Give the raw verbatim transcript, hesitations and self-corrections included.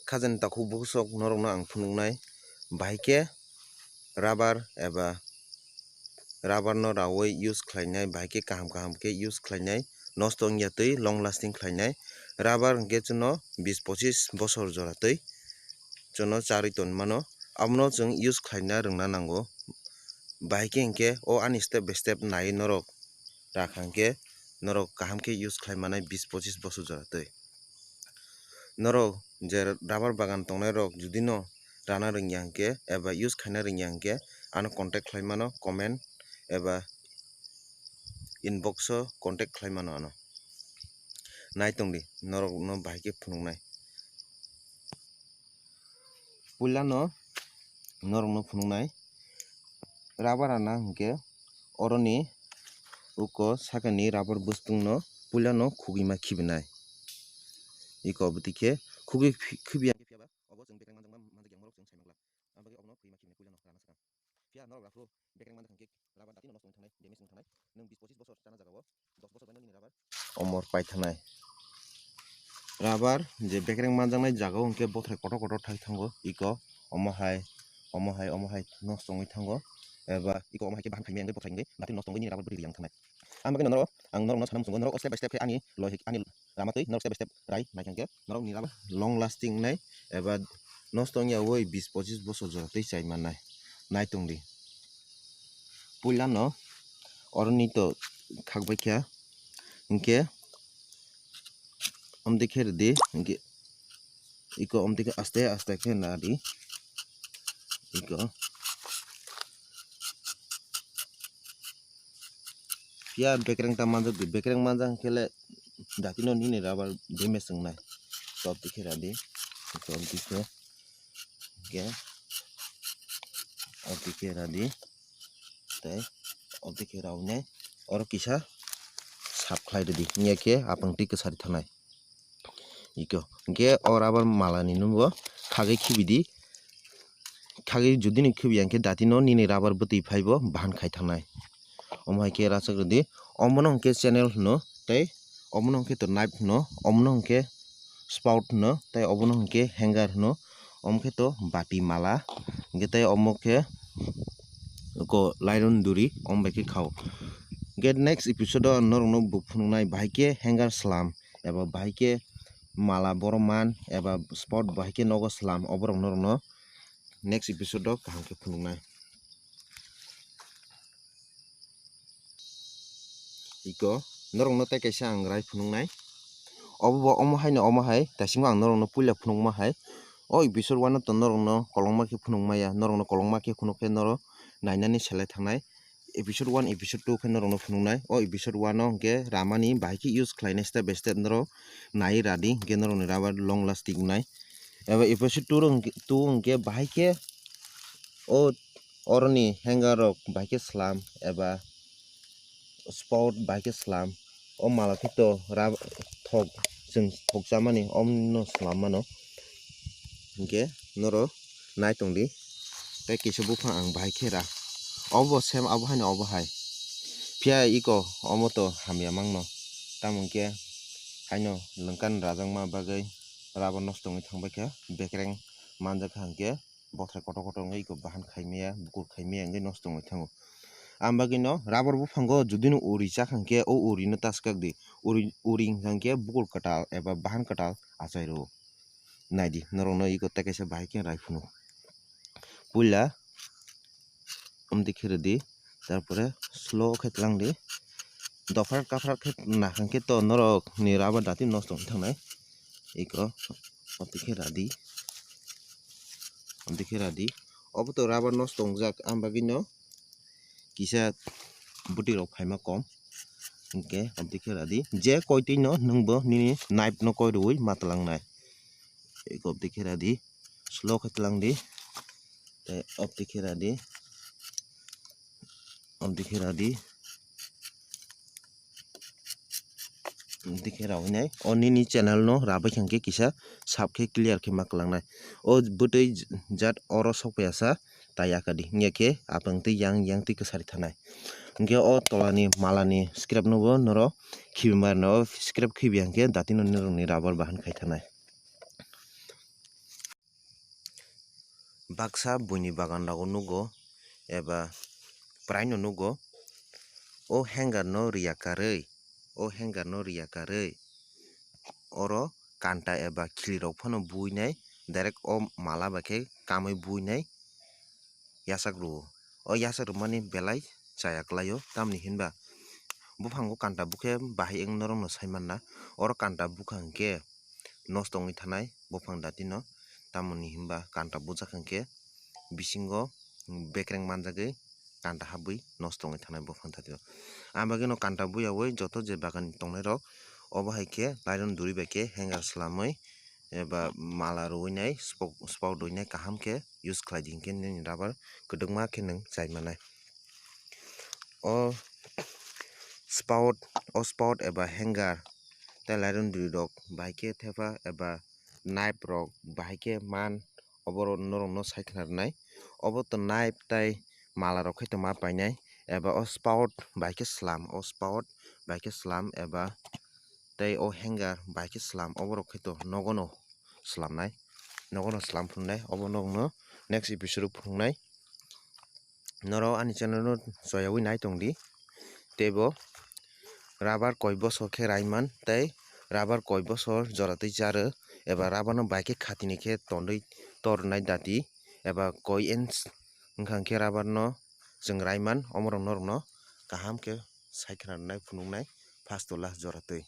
khajani takhuk bukhusok norokno ang phunuknai, bahai khe rubber eba rubber no rawi use khlainai, bahai khe kaham kaham khe use khlainai, nosto wngya twi long lasting khlainai. Rubber hwnkhe chwngno bis pochis bosor jora twi chwngno charwi tonmano, abono chwng use khlaina rwngna nango. Bahai khe hinkhe o ani step by step naiwi norok rakha hinkhe norok kaham khe use khlai manai bis pochis bosor jora twi. Norok je rubber bagan tongnai rok judino rana rwngya hinkhe eba use khaina rwngya hinkhe ano contact khlai mano, comment eba inbox o contact khlai mano ano. Nai tongdi norokno bahai khe phunuknai. Puilano norokno phunuknai rubber rana hinkhe oroni uko sakani rubber bwswkno puilano khugwi ma khibinai. Iko bwtwi khe khugwi khi-, khibiya hinkhe phiyaba obo chwng bekreng manjakma manjakya hwnwi norok chwng sai mangla. Ang bagwi obono khugwi ma khibinai puilano rana swkang. Phiya norok raphuru bekreng manjakha hinkhe rubber datino nosto wngwi thangnai, damage wngwi thangnai. Nwng bis pochis bosor chana jagao dos bosor bai nini rubber omor pai thangnai. Rubber je bekreng manjaknai jagao hinkhe bothrai kotor kotor thai thango, iko omo hai, omo hai, omo hai nosto wngwi thango. Eba iko omo hai khe bahan khaimaya hinkhe bothrai wngwi datino nosto wngwi nini rubber bwtwi riyang thangnai. Ang bagwi norok, ang norokno sana muchungo, norok o step by step khe ani loi, ani lama twi norok step by step rai nai khe norok ni rubber long lasting nai eba nosto wngya oi bis pochis bosor jora twi chai mannai. Nai tongdi. Puilano oroni to khakbai kha hinkhe omtwi khe rwdi hinkhe iko omtwi khe aste aste khe nadi iko. Phiya bekreng ta manjak di, bekreng manjak hinkhe le datino nini rubber damage wngnai. Tok dikhe radi, tok dikhe, hinkhe, o dikhe radi, tei o dikhe rawi nai, oro kisa sap khlai rwdi, wngya khe apang twi kwchari thanai. Iko, hinkhe o rubber malani nungbo khagwi khibidi, khagwi judini khibiya hinkhe datino nini rubber bwtwi phaibo bahan khai thanai. Omo hai khe rachak rwdi, omono hinkhe channel hwno tei omono hinkhe to knife hwno, omono hinkhe spout hwno tei obono hinkhe hanger hwno, omo khe to bati mala, hinkhe tei omo khe ko nylon duri, omo bai khe khao. Hinkhe next episode o norokno bo phunuknai bahai khe hanger slam eba bahai khe mala borok man eba spout bahai khe nogo slam, oborok norokno next episode o kaham khe phunuknai. Iko norokno tei kaisa ang rai phunuknai. Obo bo omo haino omo hai, taisingo ang norokno puila phunukma hai. O episode one o to norokno kolokma khe phunukmaya, norokno kolokma khe phunuk khe norok nainani selai thangnai. Episode one, episode two khe norokno phunuknai. O episode one o hinkhe ramani bahai khe use khlainai step by step norok nai radi, hinkhe norokni rubber long lasting wngnai. Eba episode two rok hinkhe, two hinkhe bahai khe o oroni hanger rok bahai khe slam eba spout bahai khe slam. O mala khe to rab-, thok, chwng thok chamani omno slam mano. Hinkhe norok nai tongdi. Tei kisa buphang ang bahai khe ra. Obo sem abo haino obo hai. Phiya iko omo to hamya mangno. Tamo hinkhe haino lwngkani rajakma bagwi rubber nosto wngwi thangbai kha. Bekreng manjak kha hinkhe bothai kotor kotor wngwi iko bahan khaimaya, bukur khaimaya wngwi nosto wngwi thango. Ang bagwino rubber buphango judino uri chakha hinkhe o urino taskak di. Uri, uri wngkha hinkhe bukur kwtal eba bahan kwtal achai rwo. Naidi, norokno iko tei kaisa bahai khe rai phunuk. Puila omtwi khe rwdi, tarpore slow khe twlang di. Dophar kaphar khe nakhang khe to norokni rubber dati nosto wng thangnai. Iko omtwi khe radi, omtwi khe radi. Obo to rubber nosto wngjak, ang bagwino kisa bwtwi rok phaima kom. Hinkhe omtwi khe radi, je koitwi no nwngbo nini knife no koi rwui ma twlangnai. Iko omtwi khe radi, slow khe twlang di. Tei omtwi khe radi, omtwi khe radi, omtwi khe rawi nai. O nini channel no rabai kha hinkhe kisa sap khe clear khe ma kwlangnai. O bwtwi jat oro sok paiya sa, tai yakadi. Wngya khe apang twi yang, yang twi kwsari thanai. Hinkhe o tolani malani scrap no bo norok khibi mar no, scrap khibi hinkhe datino norokni rubber bahan khai thanai. baksa buini bagan rogo nugo eba praino nugo. O hanger no riya karwi, o hanger no riya karwi oro kanta eba khilirok phano buinai, direct o mala bai khe kamwi buinai yachak rwo. O yachak rwmani belai chaya kwlaio, tamni hinba buphango kanta bukhe bahai wng norokno saimanna. Oro kanta bukha hinkhe nosto wngwi thanai buphang datino, tamoni hinba kanta bujak hinkhe bisingo bekreng manjagwi kanta habwi nosto wngwi thanai buphang datino. Ang bagwino kanta buyaui joto je bagan tongnairok obo hai khe nylon duri bai khe hanger swlamwi eba mala rwinai, spok-, spot rwinai kaham khe use khlai di hinkhe nini rubber kwdwkma khe nwng chai manai. O spot, o spot eba hanger tei nylon duri rok bahai khe thepa eba knife rok bahai khe man, obo norokno sai khna rwnai. Obo to knife tei mala rok khai tongma painai eba o spot bai khe swlam, o spot bai khe swlam eba tei o hanger bai khe swlam, oborok khai to nogono swlamnai, nogono swlam phunuknai, obo norokno next episode o phunuknai. Norok ani channel no choyaui nai tongdi, teibo rubber koi bosor khe raiman tei rubber koi bosor jora twi charo eba rubber no bai khe khatini khe tondwi tornai dati eba koi inch wngkha khe rubber no chwng raiman, omorok norokno kaham khe sai khna rwnai phunuknai first to last jora twi.